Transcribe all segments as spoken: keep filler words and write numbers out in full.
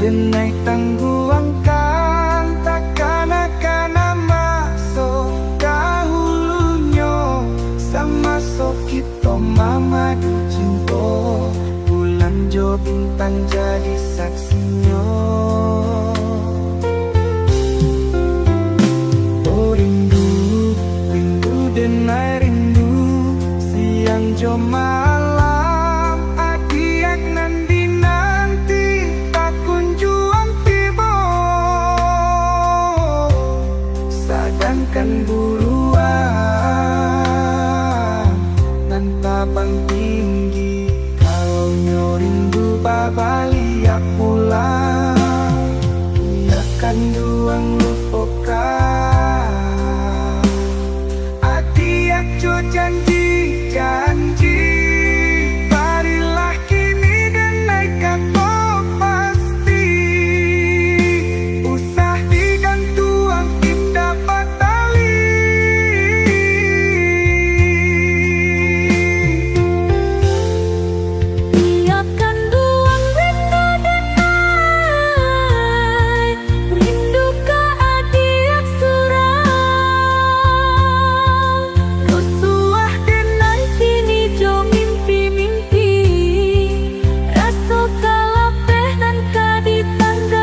Denai tangguangkan takana-kana maso dahulunyo, samaso kito mamadu cinto, bulan jo bintang jadi saksinyo. Oh rindu, rindu denai rindu, siang jo malam, adiak nan dinanti, takunjuang tibo. Sadangkan buruan nan tabang tinggi, kalau nyo rindu babaliak pulang, indak kanduang lupokan. Adiak jo janji-janji, barilah kini denai kato pasti. Usah digantuang indak batali. Iyo kanduang rindu denai, rindu ka adiak surang. Rusuah denai kini jo mimpi-mimpi, raso ka lapeh nan ka ditanggang.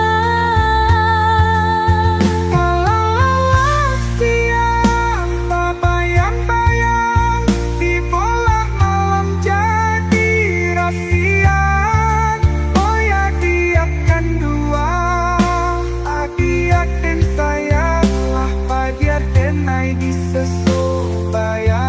Malam-malam siang babayang-bayang, tibolah malam jadi rasiang. Oi adiak kanduang, adiak den sayang, lah padiah denai diseso bayang.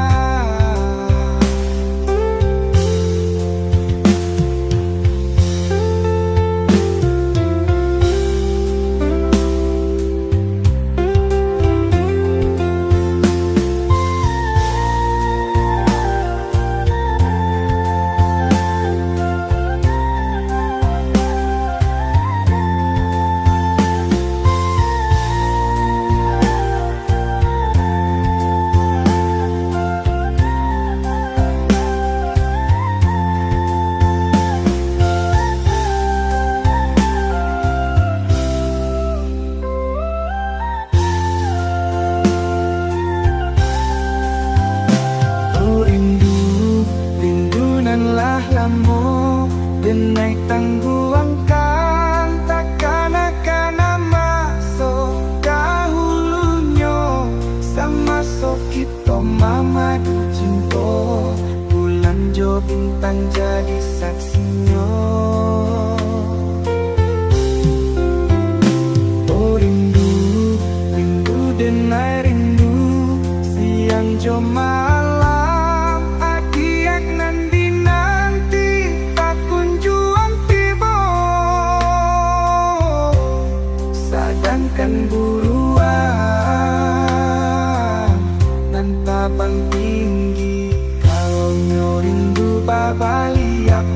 Oh rindu, rindu nan lah lamo, denai tangguangkan takana-kana maso dahulunyo, samaso kito mamadu cinto, bulan jo bintang jadi saksinyo. Oh rindu, rindu denai rindu, siang jo malam, adiak nan dinanti, takunjuang tibo. Sadangkan buruan nan tabang tinggi, kalau nyo rindu babaliak